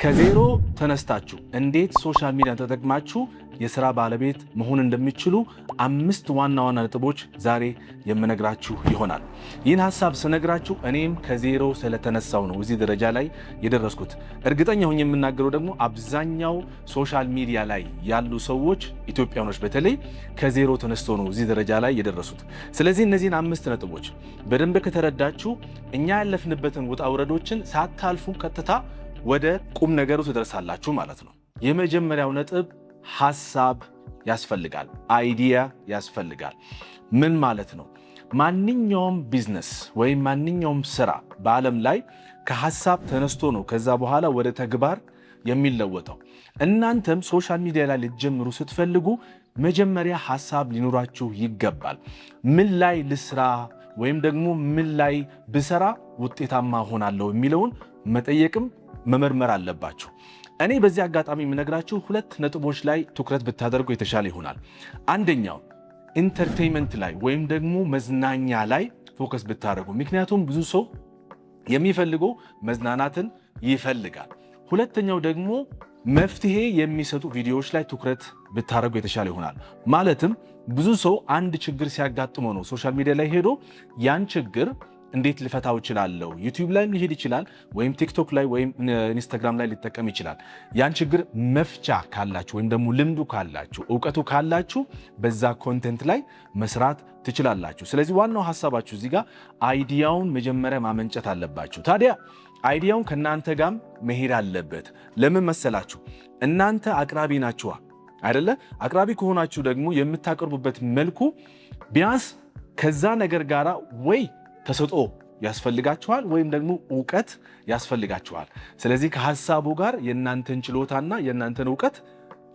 ከዜሮ ተነስታችሁ እንዴት social media ን ተጠቅማችሁ የስራ ባለቤት መሆን እንደሚችሉ አምስት ዋና ዋና ነጥቦች ዛሬ የምነግራችሁ ይሆናል። ይህን ሀሳብ ስነግራችሁ እኔም ከዜሮ ስለተነሳው ነው እዚህ ደረጃ ላይ የደረስኩት። እርግጠኛ ሆኜ የምናገረው ደግሞ አብዛኛው social media ላይ ያሉ ሰዎች፣ ኢትዮጵያኖች በተለይ፣ ከዜሮ ተነስተው ነው እዚህ ደረጃ ላይ የደረሱት። ስለዚህ እነዚህን አምስት ነጥቦች በደንብ ከተረዳችሁ እኛ ያለፍንበትን ውጣ ውረዶችን ሳታልፉ ቀጥታ ወደ ቁም ነገሩ ትደርሳላችሁ ማለት ነው። የመጀመሪያው ነጥብ ሀሳብ ያስፈልጋል፣ idea ያስፈልጋል። ምን ማለት ነው? ማንኛውም ቢዝነስ ወይም ማንኛውም ስራ በዓለም ላይ ከሀሳብ ተነስቶ ነው ከዛ በኋላ ወደ ተግባር የሚለወጠው። እናንተም social media ላይ ልትጀምሩ ስትፈልጉ መጀመሪያ ሀሳብ ሊኖራችሁ ይገባል። ምን ላይ ልስራ ወይም ደግሞ ምን ላይ ብሰራ ውጤታማ እሆናለሁ የሚለውን መጠየቅም መመርመር አለባችሁ። እኔ በዚህ አጋጣሚ የምነግራችሁ ሁለት ነጥቦች ላይ ትኩረት ብታደርጉ የተሻለ ይሆናል። አንደኛው entertainment ላይ ወይም ደግሞ መዝናኛ ላይ focus ብታደርጉ፣ ምክንያቱም ብዙ ሰው የሚፈልገው መዝናናትን ይፈልጋል። ሁለተኛው ደግሞ መፍትሄ የሚሰጡ ቪዲዮዎች ላይ ትኩረት ብታደርጉ የተሻለ ይሆናል። ማለትም ብዙ ሰው አንድ ችግር ሲያጋጥመው ነው social media ላይ ሄዶ ያን ችግር እንዴት ልፈታው እችላለሁ? YouTube ላይ ሊሄድ ይችላል፣ ወይም TikTok ላይ ወይም Instagram ላይ ሊጠቀም ይችላል። ያን ችግር መፍቻ ካላችሁ ወይም ደግሞ ልምዱ ካላችሁ፣ እውቀቱ ካላችሁ በዛ content ላይ መስራት ትችላላችሁ። ስለዚህ ዋናው ሀሳባችሁ እዚህ ጋር idea ውን መጀመሪያ ማመንጨት አለባችሁ። ታዲያ idea ውን ከእናንተ ጋርም መሄድ አለበት። ለምን መሰላችሁ? እናንተ አቅራቢ ናችኋ አይደለ? አቅራቢ ከሆናችሁ ደግሞ የምታቀርቡበት መልኩ ቢያንስ ከዛ ነገር ጋራ ወይ ተሰጥኦ ያስፈልጋችኋል ወይም ደግሞ እውቀት ያስፈልጋችኋል። ስለዚህ ከሀሳቡ ጋር የእናንተን ችሎታና የእናንተን እውቀት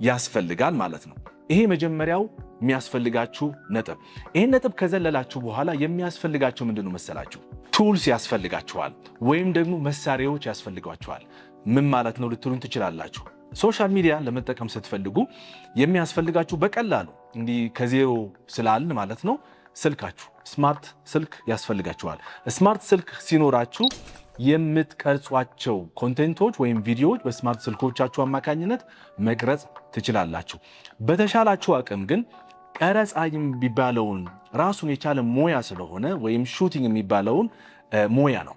ያስፈልጋል ማለት ነው። ይሄ መጀመሪያው የሚያስፈልጋችሁ ነጥብ። ይህን ነጥብ ከዘለላችሁ በኋላ የሚያስፈልጋችሁ ምንድን ነው መሰላችሁ? Tools ያስፈልጋችኋል ወይም ደግሞ መሳሪያዎች ያስፈልጓችኋል። ምን ማለት ነው ልትሉን ትችላላችሁ። Social media ለመጠቀም ስትፈልጉ የሚያስፈልጋችሁ በቀላሉ እንዲህ ከዜሮ ስላልን ማለት ነው፣ ስልካችሁ smart ስልክ ያስፈልጋችኋል። Smart ስልክ ሲኖራችሁ የምትቀርጿቸው content ኦች ወይም ቪዲዮዎች በ smart ስልኮቻችሁ አማካኝነት መቅረጽ ትችላላችሁ። በተሻላችሁ አቅም ግን ቀረጻ የሚባለውን ራሱን የቻለ ሙያ ስለሆነ ወይም shooting የሚባለውን ሙያ ነው።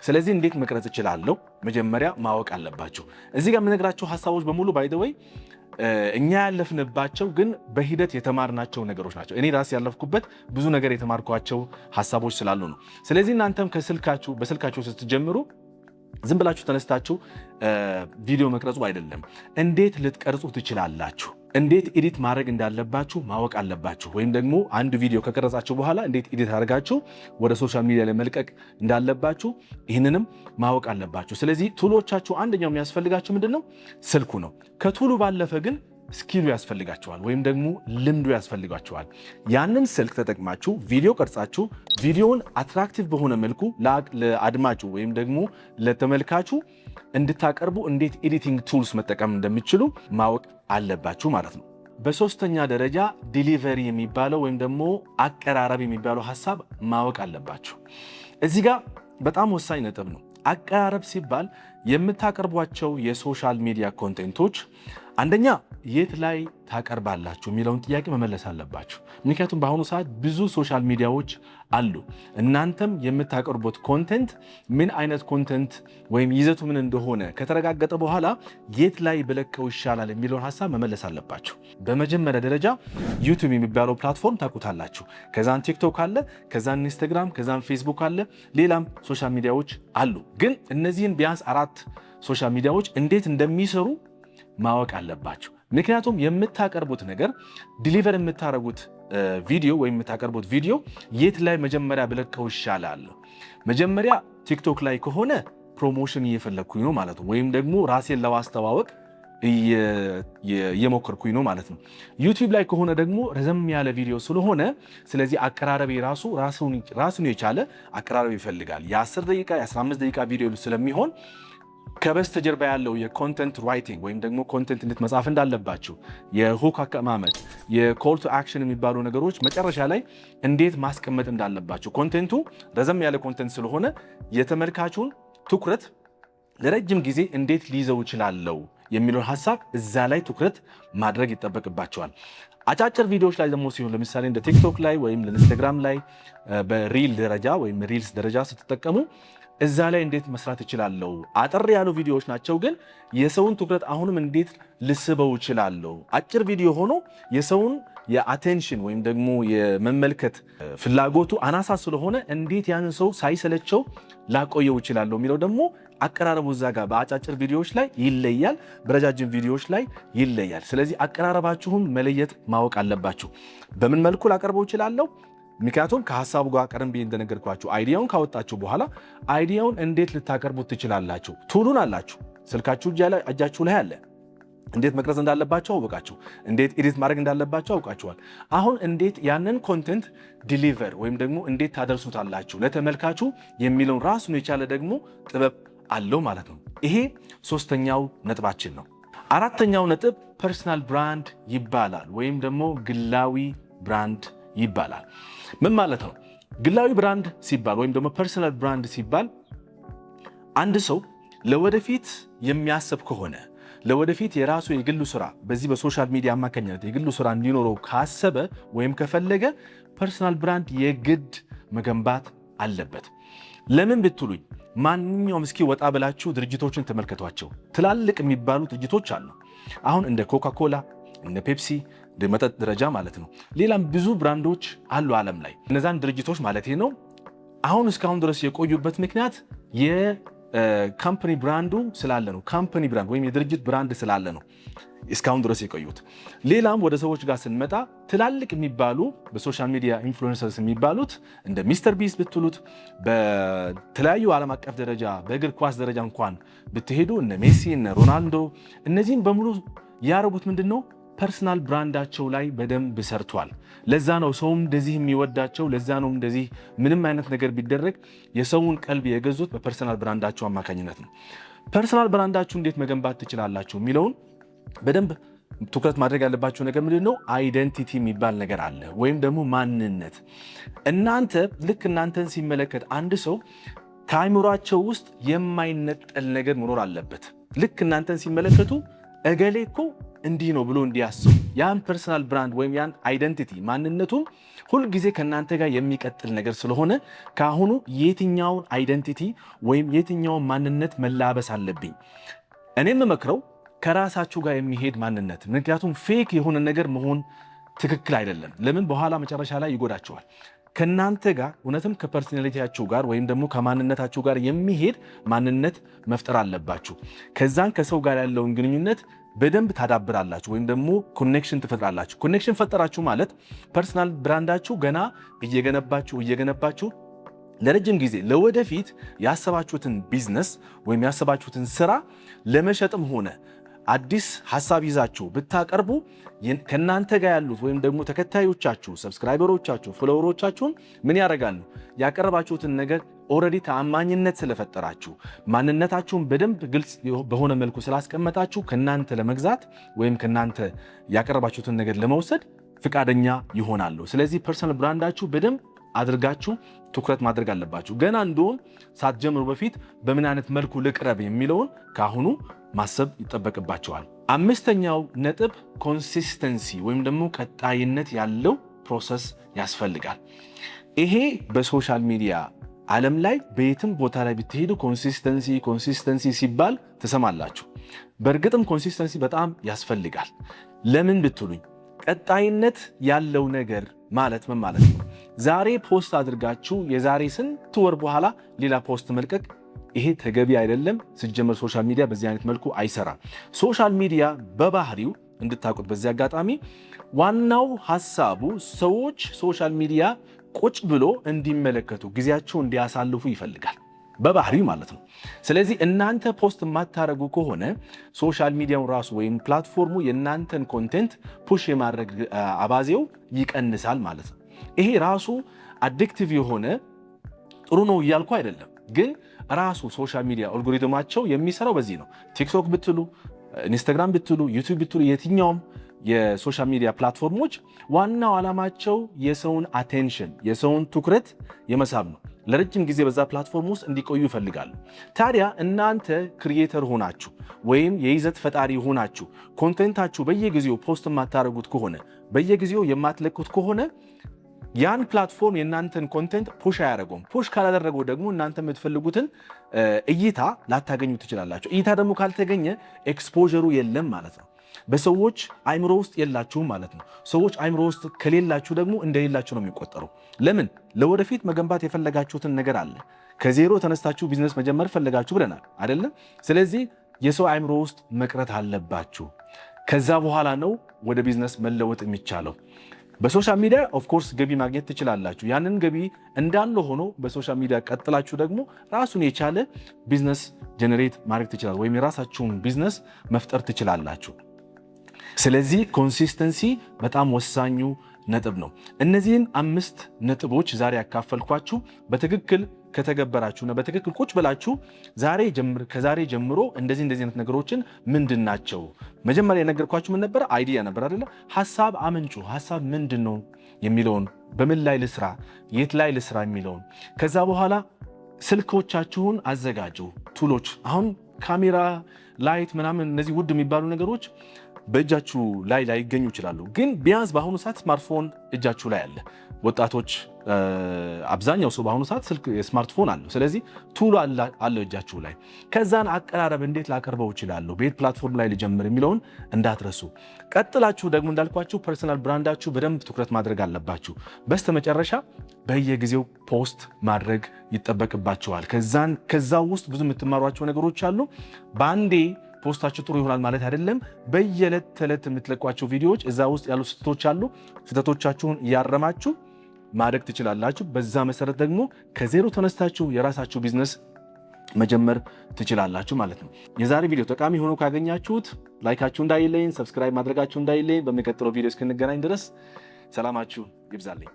ስለዚህ እንዴት መቅረጽ እችላለሁ መጀመሪያ ማወቅ አለባችሁ። እዚህ ጋር የምነግራችሁ ሀሳቦች በሙሉ by the way እኛ ያለፍንባቸው ግን በሂደት የተማርናቸው ነገሮች ናቸው። እኔ ራሴ ያለፍኩበት ብዙ ነገር የተማርኳቸው ሀሳቦች ስላሉ ነው። ስለዚህ እናንተም ከስልካችሁ በስልካችሁ ስትጀምሩ ዝም ብላችሁ ተነስታችሁ ቪዲዮ መቅረጹ አይደለም። እንዴት ልትቀርጹ ትችላላችሁ፣ እንዴት edit ማድረግ እንዳለባችሁ ማወቅ አለባችሁ። ወይም ደግሞ አንድ ቪዲዮ ከቀረጻችሁ በኋላ እንዴት edit አድርጋችሁ ወደ social media ላይ መልቀቅ እንዳለባችሁ ይህንንም ማወቅ አለባችሁ። ስለዚህ tool ኦቻችሁ አንደኛው የሚያስፈልጋችሁ ምንድን ነው? ስልኩ ነው። ከ tool ኡ ባለፈ ግን skill ኡ ያስፈልጋችኋል ወይም ደግሞ ልምዱ ያስፈልጋችኋል። ያንን ስልክ ተጠቅማችሁ ቪዲዮ ቀርጻችሁ ቪዲዮውን attractive በሆነ መልኩ ለአድማጩ ወይም ደግሞ ለተመልካቹ እንድታቀርቡ እንዴት editing tools መጠቀም እንደሚችሉ ማወቅ አለባችሁ ማለት ነው። በሶስተኛ ደረጃ delivery የሚባለው ወይም ደግሞ አቀራረብ የሚባለው ሀሳብ ማወቅ አለባችሁ። እዚህ ጋር በጣም ወሳኝ ነጥብ ነው። አቀራረብ ሲባል የምታቀርቧቸው የ social media content ኦች አንደኛ የት ላይ ታቀርባላችሁ የሚለውን ጥያቄ መመለስ አለባችሁ። ምክንያቱም በአሁኑ ሰዓት ብዙ social media ዎች አሉ። እናንተም የምታቀርቡት content ምን አይነት content ወይም ይዘቱ ምን እንደሆነ ከተረጋገጠ በኋላ የት ላይ ብለቀው ይሻላል የሚለውን ሀሳብ መመለስ አለባችሁ። በመጀመሪያ ደረጃ YouTube የሚባለው platform ታውቁታላችሁ። ከዛን TikTok አለ፣ ከዛን Instagram፣ ከዛን ፌስቡክ አለ፣ ሌላም social media ዎች አሉ። ግን እነዚህን ቢያንስ አራት social media ዎች እንዴት እንደሚሰሩ ማወቅ አለባችሁ። ምክንያቱም የምታቀርቡት ነገር፣ deliver የምታደርጉት ቪዲዮ ወይም የምታቀርቡት ቪዲዮ የት ላይ መጀመሪያ ብለቀው ይሻላል? መጀመሪያ TikTok ላይ ከሆነ promotion እየፈለግኩኝ ነው ማለት ነው፣ ወይም ደግሞ ራሴን ለማስተዋወቅ እየሞከርኩኝ ነው ማለት ነው። YouTube ላይ ከሆነ ደግሞ ረዘም ያለ ቪዲዮ ስለሆነ ስለዚህ አቀራረቤ ራሱ ራሱን የቻለ አቀራረብ ይፈልጋል። የ10 ደቂቃ፣ የ15 ደቂቃ ቪዲዮ ስለሚሆን ከበስተጀርባ ያለው የ content writing ወይም ደግሞ content እንዴት መጻፍ እንዳለባችሁ፣ የ hook አቀማመጥ፣ የ call to action የሚባሉ ነገሮች መጨረሻ ላይ እንዴት ማስቀመጥ እንዳለባችሁ፣ content ኡ ረዘም ያለ content ስለሆነ የተመልካቹን ትኩረት ለረጅም ጊዜ እንዴት ሊይዘው እችላለሁ የሚለውን ሀሳብ እዛ ላይ ትኩረት ማድረግ ይጠበቅባችኋል። አጫጭር ቪዲዮዎች ላይ ደግሞ ሲሆን፣ ለምሳሌ እንደ ቲክቶክ ላይ ወይም ኢንስታግራም ላይ በ reel ደረጃ ወይም reels ደረጃ ስትጠቀሙ እዛ ላይ እንዴት መስራት እችላለሁ? አጠር ያሉ ቪዲዮዎች ናቸው፣ ግን የሰውን ትኩረት አሁንም እንዴት ልስበው እችላለሁ? አጭር ቪዲዮ ሆኖ የሰውን የ attention ወይም ደግሞ የመመልከት ፍላጎቱ አናሳ ስለሆነ እንዴት ያንን ሰው ሳይሰለቸው ላቆየው እችላለሁ የሚለው ደግሞ አቀራረቡ እዛ ጋር በአጫጭር ቪዲዮዎች ላይ ይለያል፣ በረጃጅም ቪዲዮዎች ላይ ይለያል። ስለዚህ አቀራረባችሁን መለየት ማወቅ አለባችሁ። በምን መልኩ ላቀርበው እችላለሁ? ምክንያቱም ከሀሳቡ ጋር ቀደም ብዬ እንደነገርኳችሁ idea ውን ካወጣችሁ በኋላ idea ውን እንዴት ልታቀርቡት ትችላላችሁ? Tool ኡን አላችሁ፣ ስልካችሁ እጃችሁ ላይ አለ። እንዴት መቅረጽ እንዳለባችሁ አውቃችሁ፣ እንዴት edit ማድረግ እንዳለባችሁ አውቃችኋል። አሁን እንዴት ያንን content deliver ወይም ደግሞ እንዴት ታደርሱታላችሁ ለተመልካቹ የሚለውን ራሱን የቻለ ደግሞ ጥበብ አለው ማለት ነው። ይሄ ሶስተኛው ነጥባችን ነው። አራተኛው ነጥብ personal brand ይባላል ወይም ደግሞ ግላዊ brand ይባላል። ምን ማለት ነው? ግላዊ brand ሲባል ወይም ደግሞ personal brand ሲባል አንድ ሰው ለወደፊት የሚያስብ ከሆነ፣ ለወደፊት የራሱ የግሉ ስራ በዚህ በ social media አማካኝነት የግሉ ስራ እንዲኖረው ካሰበ ወይም ከፈለገ personal brand የግድ መገንባት አለበት። ለምን ብትሉኝ ማንኛውም እስኪ ወጣ ብላችሁ ድርጅቶችን ተመልከቷቸው። ትላልቅ የሚባሉ ድርጅቶች አሉ። አሁን እንደ ኮካኮላ፣ እንደ ፔፕሲ መጠጥ ደረጃ ማለት ነው። ሌላም ብዙ brand ኦች አሉ ዓለም ላይ። እነዛን ድርጅቶች ማለት ነው። አሁን እስካሁን ድረስ የቆዩበት ምክንያት የ company brand ኡ ስላለ ነው። Company brand ወይም የድርጅት brand ስላለ ነው እስካሁን ድረስ የቆዩት። ሌላም ወደ ሰዎች ጋር ስንመጣ ትላልቅ የሚባሉ በ social media influencers የሚባሉት እንደ ሚስተር ቢስት ብትሉት፣ በተለያዩ ዓለም አቀፍ ደረጃ በእግር ኳስ ደረጃ እንኳን ብትሄዱ እነ ሜሲ፣ እነ ሮናልዶ፣ እነዚህም በሙሉ ያደረጉት ምንድን ነው? Personal brand ኣቸው ላይ በደንብ ሰርቷል። ለዛ ነው ሰውም እንደዚህ የሚወዳቸው። ለዛ ነው እንደዚህ ምንም አይነት ነገር ቢደረግ የሰውን ቀልብ የገዙት በ personal brand ኣቸው አማካኝነት ነው። Personal brand ኣችሁ እንዴት መገንባት ትችላላችሁ የሚለውን በደንብ ትኩረት ማድረግ ያለባችሁ ነገር ምንድን ነው? Identity የሚባል ነገር አለ፣ ወይም ደግሞ ማንነት። እናንተ ልክ እናንተን ሲመለከት አንድ ሰው ከአይምሯቸው ውስጥ የማይነጠል ነገር መኖር አለበት። ልክ እናንተን ሲመለከቱ እገሌ እኮ እንዲህ ነው ብሎ እንዲያስቡ ያን personal brand ወይም ያን identity ማንነቱን ሁልጊዜ ከእናንተ ጋር የሚቀጥል ነገር ስለሆነ ከአሁኑ የትኛውን identity ወይም የትኛውን ማንነት መላበስ አለብኝ? እኔ የምመክረው ከራሳችሁ ጋር የሚሄድ ማንነት። ምክንያቱም fake የሆነ ነገር መሆን ትክክል አይደለም። ለምን? በኋላ መጨረሻ ላይ ይጎዳችኋል። ከእናንተ ጋር እውነትም ከ personality ያችሁ ጋር ወይም ደግሞ ከማንነታችሁ ጋር የሚሄድ ማንነት መፍጠር አለባችሁ። ከዛን ከሰው ጋር ያለውን ግንኙነት በደንብ ታዳብራላችሁ ወይም ደግሞ connection ትፈጥራላችሁ። Connection ፈጠራችሁ ማለት personal brand ኣችሁ ገና እየገነባችሁ እየገነባችሁ ለረጅም ጊዜ ለወደፊት ያሰባችሁትን ቢዝነስ ወይም ያሰባችሁትን ስራ ለመሸጥም ሆነ አዲስ ሀሳብ ይዛችሁ ብታቀርቡ ከእናንተ ጋር ያሉት ወይም ደግሞ ተከታዮቻችሁ፣ subscriber ኦቻችሁ፣ follower ኦቻችሁን ምን ያደርጋሉ? ያቀረባችሁትን ነገር already ተአማኝነት ስለፈጠራችሁ፣ ማንነታችሁን በደንብ ግልጽ በሆነ መልኩ ስላስቀመጣችሁ ከእናንተ ለመግዛት ወይም ከእናንተ ያቀረባችሁትን ነገር ለመውሰድ ፍቃደኛ ይሆናሉ። ስለዚህ personal brand ኣችሁ በደንብ አድርጋችሁ ትኩረት ማድረግ አለባችሁ። ገና እንደውም ሳትጀምሩ በፊት በምን አይነት መልኩ ልቅረብ የሚለውን ከአሁኑ ማሰብ ይጠበቅባችኋል። አምስተኛው ነጥብ consistency ወይም ደግሞ ቀጣይነት ያለው process ያስፈልጋል። ይሄ በ social media ዓለም ላይ በየትም ቦታ ላይ ብትሄዱ consistency፣ consistency ሲባል ትሰማላችሁ። በእርግጥም consistency በጣም ያስፈልጋል። ለምን ብትሉኝ ቀጣይነት ያለው ነገር ማለት ምን ማለት ነው? ዛሬ post አድርጋችሁ የዛሬ ስንት ወር በኋላ ሌላ post መልቀቅ ይሄ ተገቢ አይደለም። ሲጀመር social media በዚህ አይነት መልኩ አይሰራም። Social media በባህሪው እንድታውቁት በዚህ አጋጣሚ ዋናው ሀሳቡ ሰዎች social media ቁጭ ብሎ እንዲመለከቱ፣ ጊዜያቸው እንዲያሳልፉ ይፈልጋል በባህሪው ማለት ነው። ስለዚህ እናንተ post የማታደርጉ ከሆነ social media ው ራሱ ወይም platform ኡ የእናንተን content push የማድረግ አባዜው ይቀንሳል ማለት ነው። ይሄ ራሱ addictive የሆነ ጥሩ ነው እያልኩ አይደለም፣ ግን ራሱ social media algorithm ኣቸው የሚሰራው በዚህ ነው። ቲክቶክ ብትሉ፣ ኢንስታግራም ብትሉ፣ ዩቲዩብ ብትሉ፣ የትኛውም የ social media platform ኦች ዋናው ዓላማቸው የሰውን attention፣ የሰውን ትኩረት የመሳብ ነው። ለረጅም ጊዜ በዛ platform ውስጥ እንዲቆዩ ይፈልጋሉ። ታዲያ እናንተ creator ሆናችሁ ወይም የይዘት ፈጣሪ ሆናችሁ content ኣችሁ በየጊዜው post የማታደርጉት ከሆነ፣ በየጊዜው የማትለቁት ከሆነ ያን platform የእናንተን content push አያደርገውም። Push ካላደረገው ደግሞ እናንተ የምትፈልጉትን እይታ ላታገኙ ትችላላችሁ። እይታ ደግሞ ካልተገኘ ኤክስፖዠሩ የለም ማለት ነው። በሰዎች አይምሮ ውስጥ የላችሁም ማለት ነው። ሰዎች አይምሮ ውስጥ ከሌላችሁ ደግሞ እንደሌላችሁ ነው የሚቆጠረው። ለምን? ለወደፊት መገንባት የፈለጋችሁትን ነገር አለ። ከዜሮ ተነስታችሁ ቢዝነስ መጀመር ፈለጋችሁ ብለናል አይደለም? ስለዚህ የሰው አይምሮ ውስጥ መቅረት አለባችሁ። ከዛ በኋላ ነው ወደ ቢዝነስ መለወጥ የሚቻለው። በ social media of course ገቢ ማግኘት ትችላላችሁ። ያንን ገቢ እንዳለ ሆኖ በ social media ቀጥላችሁ ደግሞ ራሱን የቻለ ቢዝነስ generate ማድረግ ትችላላችሁ፣ ወይም የራሳችሁን ቢዝነስ መፍጠር ትችላላችሁ። ስለዚህ consistency በጣም ወሳኙ ነጥብ ነው። እነዚህን አምስት ነጥቦች ዛሬ ያካፈልኳችሁ በትክክል ከተገበራችሁና በትክክል ቁጭ ብላችሁ ዛሬ ጀምር ከዛሬ ጀምሮ እንደዚህ እንደዚህ አይነት ነገሮችን ምንድን ናቸው? መጀመሪያ የነገርኳችሁ ምን ነበር? Idea ነበር አይደለ? ሀሳብ አመንጩ። ሀሳብ ምንድን ነው የሚለውን፣ በምን ላይ ልስራ፣ የት ላይ ልስራ የሚለውን። ከዛ በኋላ ስልኮቻችሁን አዘጋጁ። Tool ኦች አሁን ካሜራ፣ light ምናምን እነዚህ ውድ የሚባሉ ነገሮች በእጃችሁ ላይ ላይገኙ ይችላሉ። ግን ቢያንስ በአሁኑ ሰዓት ስማርትፎን እጃችሁ ላይ አለ። ወጣቶች፣ አብዛኛው ሰው በአሁኑ ሰዓት ስልክ ስማርትፎን አለው። ስለዚህ tool ኡ አለው እጃችሁ ላይ። ከዛን አቀራረብ እንዴት ላቀርበው እችላለሁ፣ በየት platform ላይ ልጀምር የሚለውን እንዳትረሱ። ቀጥላችሁ ደግሞ እንዳልኳችሁ personal brand ኣችሁ በደንብ ትኩረት ማድረግ አለባችሁ። በስተመጨረሻ በየጊዜው post ማድረግ ይጠበቅባችኋል። ከዛን ከዛ ውስጥ ብዙ የምትማሯቸው ነገሮች አሉ። በአንዴ post ኣችሁ ጥሩ ይሆናል ማለት አይደለም። በየዕለት ተዕለት የምትለቋቸው ቪዲዮዎች እዛ ውስጥ ያሉ ስህተቶች አሉ። ስህተቶቻችሁን እያረማችሁ ማደግ ትችላላችሁ። በዛ መሰረት ደግሞ ከዜሮ ተነስታችሁ የራሳችሁ ቢዝነስ መጀመር ትችላላችሁ ማለት ነው። የዛሬ ቪዲዮ ጠቃሚ ሆኖ ካገኛችሁት like ኣችሁ እንዳይለየኝ፣ subscribe ማድረጋችሁ እንዳይለየኝ። በሚቀጥለው ቪዲዮ እስክንገናኝ ድረስ ሰላማችሁ ይብዛልኝ።